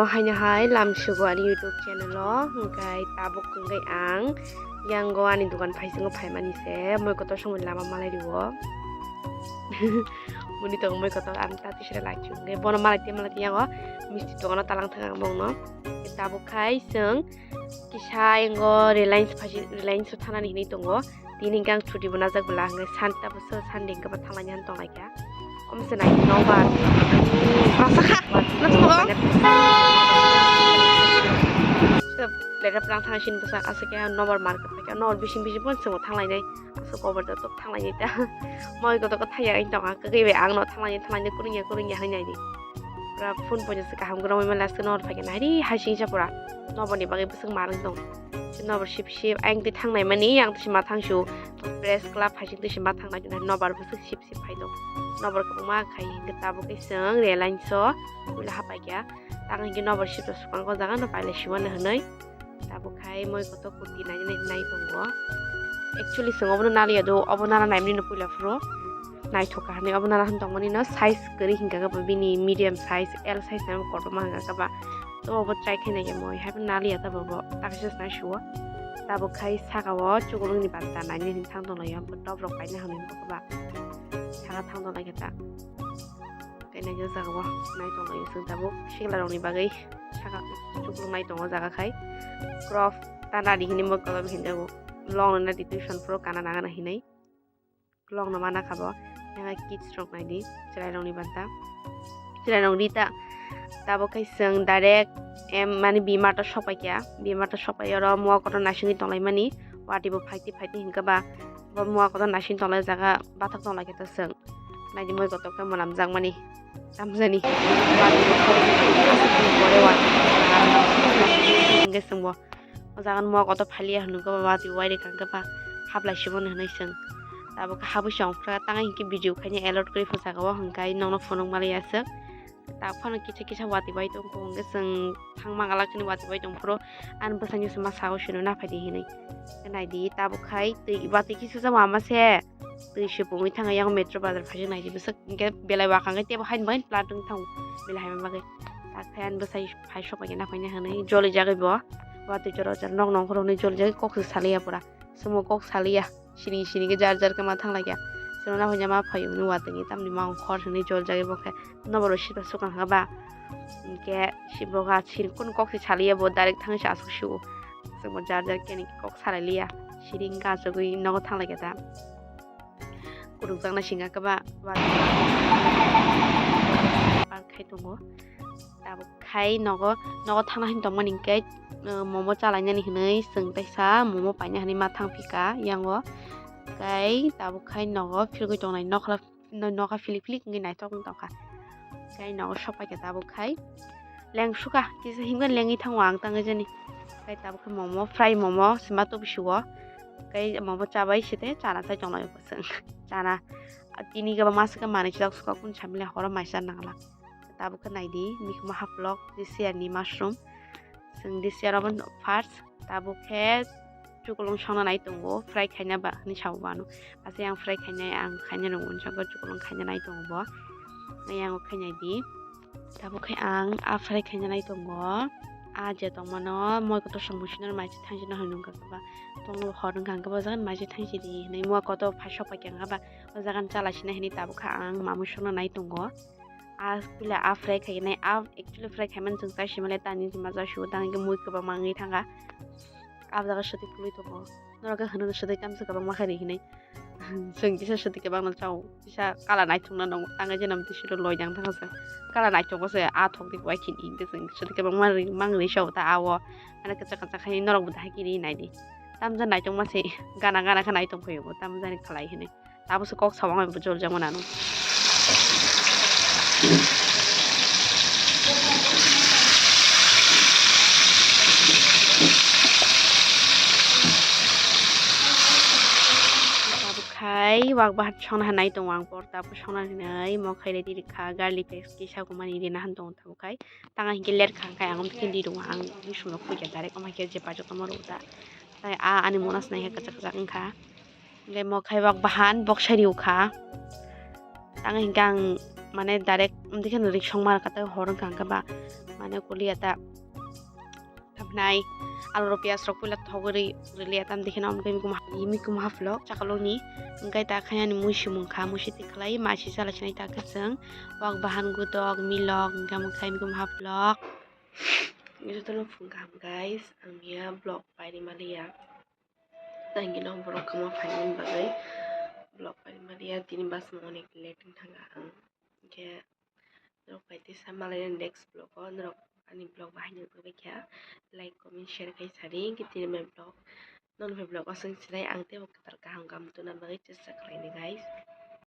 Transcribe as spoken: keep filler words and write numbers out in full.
Haino hai lamsugo ani YouTube channel o, hwnkhe tabuk hwnkhe ang yango ani dogan phaisingo phaimani se moi kotor songwi lama malai rio. Muni tongo moi kotor ang ta tisra lai chwng hwnkhe bono malai te malai te yango misti dogano talang thang ang bongno. Tabuk khai chwng kisa yango Reliance phaisi, Reliance o thanani hinwi tongo. Tini hwnkhe ang chuti bo najak bwla hwnkhe Santa bwswk Sunday hwnkhe bo thanglai han tonglaikha. Omo se nai nokbar. Rasa kha. Nokbar. Letra plang thang sin bwsa asa khe nokbar market phaikha. Nokbar bising bising pon chwng thanglainai. Asa kobar da tok thanglainai ta. Moi kotor ko thaya ang tonga. Kwgwi bai ang no thanglainai thanglainai kurungya kurungya hai naidi. Pura phone poisa se kaham gram ma last nokbar phaikha nai ri hai singsa pura. Nokbar ni bagwi bwswk marwng tong. Nokbar sip sip ayang twi thangnai mani yang twi sima thangsu press club hai sing twi sima thangnai nokbar bwswk sip sip phai tong. Nokbar kwbangma khai hwnkhe tabuk khe chwng Reliance o puila hapaikha. Tang hwnkhe nokbar sip rok swkang o jaga no pailai simano hwnwi tabuk khai moi kotor kurti nainani nai tongo. Actually chwng obono naliya do, obo nana naimani no puila phuru naithok kha hwnwi obo nana hwn tongmani no size kwrwi hwnkha khe bo bini medium size L size nai kotorma hwnkha khe ba. To obo try khai naikhe moi hai phano naliya ta bo bo ta kaisa nai suo. Tabuk khai saka o chukulung ni banta nainani thang tonglaio, bo top rok kaina hwnwi hwnkha khe ba saka thang tonglaikhe ta. Kainai o jaga o nai tonglaio chwng tabuk sikla rokni bagwi saka chuklung nai tongo jaga khai crop ta nadi hinwi bo kolom hinjago long nadi tuition phuru kana nangana hinwi long no mana kha bo yang kids rok naidi chwrai rokni banta chwrai rokni ta tabuk khai chwng direct em mani bimart o sopai kha bimart o sopai oro mua kotor naisingwi tonglai mani wati bo phaiti phaiti hinkhe ba bo mua kotor naising tonglai jaga bathak tonglai khe ta chwng. Naidi moi kotor khe mwnam jakmani tamjani. Hingke chwngbo o jaga no mo kotor phalia hinwi khe ba watwi wairikha hingke ba hablai siboni hinwi chwng tabuk khe habwi chongphra tangai hinkhe video khaina allot kwrwi phasago hinkhe nokno phunuk maliya aswk. Tak phano kisa kisa watwi bai tongkho hwnkhe chwng thangma galak chini watwi bai tongphuru ani bwsani se ma sao sino naphai di hinwi. Naidi tabuk khai twi watwi kisa sama ama se twi se pungwi thangwi yang metro bazar phaijak naidi bwswk hwnkhe belai wakang khe tebo haini bagwi plat wng thango belai haima bagwi. Tak khai ani bwsai phai sok bai khe naphai nai hinwi jolijagwi bo watwi jora jora nok nongkhor hwnwi jolijagwi kok se saliya pura chwngbo kok saliya. Siring siring khe jar jar khe ma thang lai kha. Chwngno hwnwi ma phaio hwnwi watwi tamni ma ongkhor hwnwi jol jagwi bo khe nokbar bai sita swkang kha ba. Hinkhe si bo kha siring kunu kok se saliya bo direct thangwi se aswk sio. Chwngbo jar jar khe ni kok salai liya. Siring khe aswkwi nogo thang lai kha ta. Kurukjakna singha khe ba. Park khai tongo. Tabuk khai nogo nogo thangna hin tongmani hinkhe momo chalainani hinwi chwng teisa momo paina hinwi ma thang phika yango. Kai tabuk khai nogo phirgwi tongnai nokla nokha philik philik wngwi naithok wng tongkha. Kai nogo sok paikha tabuk khai leng sukha kisa himkhe lengwi thango ang tangwi jani. Kai tabuk khai momo fry momo sima tubu sugo. Kai momo chabai site chana chai tonglai chwng chana tini kwbangma swkhe manwi chwlak sukha kunu samile horo maisa nangla. Tabuk khe naidi mikhumo haplok this year ni mushroom. Chwng this year obo first tabuk khe chukulung songna nai tongo fry khaina ba hinwi sabo bo ano. Asai ang fry khainai ang khaina rwngwi sabo chukulung khaina nai tongo bo. Ayang khainai di. Tabuk khe ang a fry khaina nai tongo. A je tongmano moi kotor song musinor mai se thangsi no hinwi nungkha ba. Tongno hor wngkha ang khe bo jagan mai se thangsi di hinwi mua kotor phai sok pai kha ang ba. O jagan chala sina hinwi tabuk khe ang mamui songna nai tongo. A puila a fry khainai a actually fry khaimani chwng chai simale tani jima jai suo tang hwnkhe mui kwbangma wngwi thangkha. A jaga swtwi phulwi tongo norok khe hwnwi swtwi tamsa kwbangma khairi hinwi chwng kisa swtwi kwbangma chao kisa kala naithokno nongo tangwi jena mtwi siro loi nang thangsa kala naithokma se a thokdi bai khini hwnkhe chwng swtwi kwbangma ri mangri sao ta ao mane kwchak kwchak khai norok bo dahai kiri naidi tamsa naithokma se gana gana khe naithok phaio bo tamjani khlai hinwi. Tabukhe kok sawang bai bo joljak mano ano. Tabuk khai wak bahan songna hinwi tongo ang por tabuk songna hinwi mo khaile di rikha garlic paste kisa kumani rina han tongo tabuk khai tanga hinkhe let kha khai ang omthe di tongo ang bisumno khuikha direct omo khe je paijak tongma rwkha tai a ani mona swnai khe kwchak kwchak wngkha. Hingke mo khai bak bahan bok sai riyo kha. Tang hingke ang mane direct omtwi kheno rik song mar kha, tei hor wngkha hingke ba Mane kuliya ta. Tamnai alu rok piyaj rok puila thogwi riliya tam dikhe na omo khe mikum ha-, mikum half vlog chakaloni. Hwnkhe ta khe ani mui simung kha, mui si tikhlai ma si chala sinai ta khe chwng wak bahan gudok milok hwnkhe omo khe mikum half vlog. Jotono phung kaham guys, ang miya vlog pairi maliya. Thank you no borok kama phaimani bagwi vlog pairi maliya, tini bus mo onek late wng thanga ang. Hwnkhe norok pai tisa malai next vlog o norok ani vlog bahai nukjakbai kha, like comment share khai sadi hwnkhe tini mai vlog non bai vlog aswk sinai ang teibo kwtal kaham kaham tuna bagwi chesta khlaini guys.